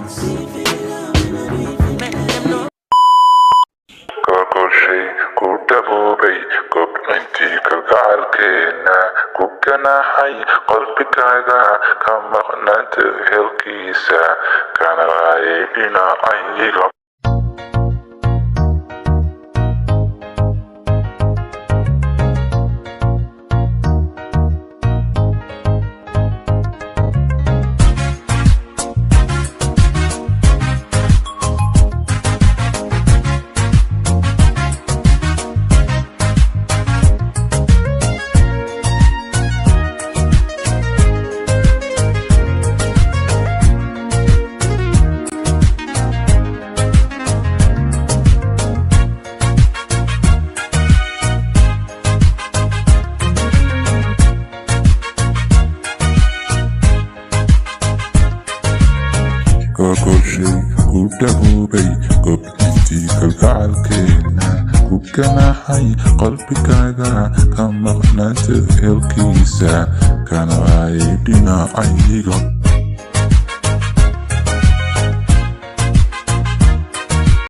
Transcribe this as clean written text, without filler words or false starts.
Make them know. Gogoshay ku dhaboobay kobcintii kalgacalkeena, ku ganaxay qalbigaaga ka maqnaanta helkiisa, kana waayay dhinacayga. Gogoshay ku dhaboobay kobcintii kalgacalkeena, ku ganaxay qalbigaaga ka maqnaanta helkiisa, kana waayay dhinacayga.